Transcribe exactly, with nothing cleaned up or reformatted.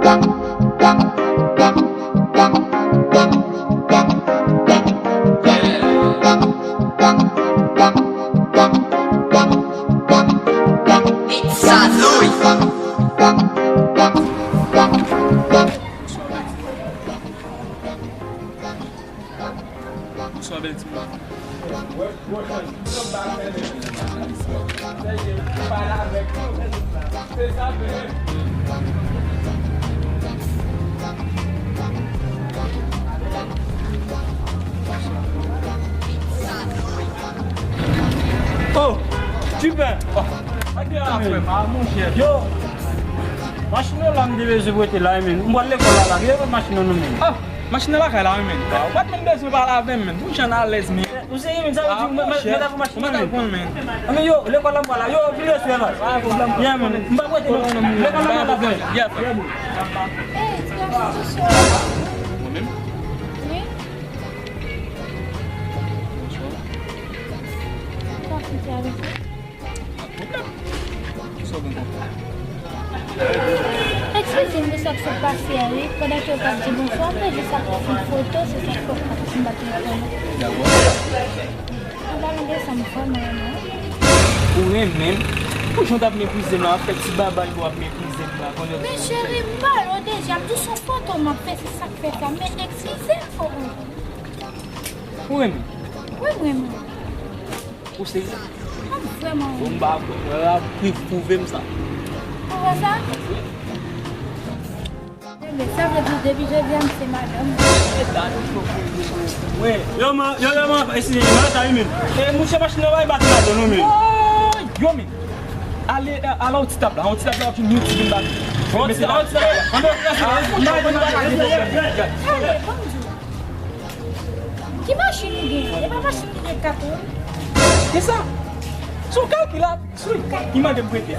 Bonswa, bèl timoun. Oh, Tipen. Oh, ak de la frè, pa monchè. Yo, machin nan la m te bezwen prete la, men. M pral lekòl la, la. Gen machin nan non, men. Ah, machin nan lakay la, wi, men. Ou pa t menm bezwen pale avè m, men. Ou jan alèz, men. Ou serye, men, sa vle di, mwen, mwen, mwen ta pran machin nan, men. Mwen ta pran, men. Anben, yo, lekòl la m pral la. Yo, vin resevwa. Yeah, men. M pa prete non. Lekòl la m pral la, frè. Yeah, frè. Hey, ti gason, ti sè. Mwen menm? Wi. Bonswa. Sa ki te avè sa? Pa pwoblèm. Kisa w gen kont mwen? Eskize m de sa k sot pase a, wi. Pandan ke w t ap di bonswa, m te jis ap pran yon foto, se sa k fè m pa t reponn ou. Dakò. Ou pa renmen sa m fè, mwen renmen. Ou renmen m? Pou jan w t ap meprize m la, w ap fè ti babay pou w ap meprize m la, konnen. Men cheri, m pale w deja, m di w se yon foto m ap fè, se sa k fè sa. Men eskize m, o, o. Ou renmen m? Wi, m renmen w. Ou serye? M vrèman renmen. Bon, m pa kwè. Wè, ap pwouve m sa. Ou wè sa? Wi. Enben, sa vle di depi jodi a, m se madanm. Yo, man, yo, yo, man, e si, man, ta wi, men. E, mouche machin nan, bay bati ladan, non, men. Oh, yo, men. Ale, ale, yon ti tap la, yon ti tap la, yon ti vin bati. Yon ti tap la, yon ti tap la. Ale, bon, Ki machin ou gen an? E pa machin ki gen kat wou? Kisa? Se yon kalkilat, se yon kat ki mande m prete.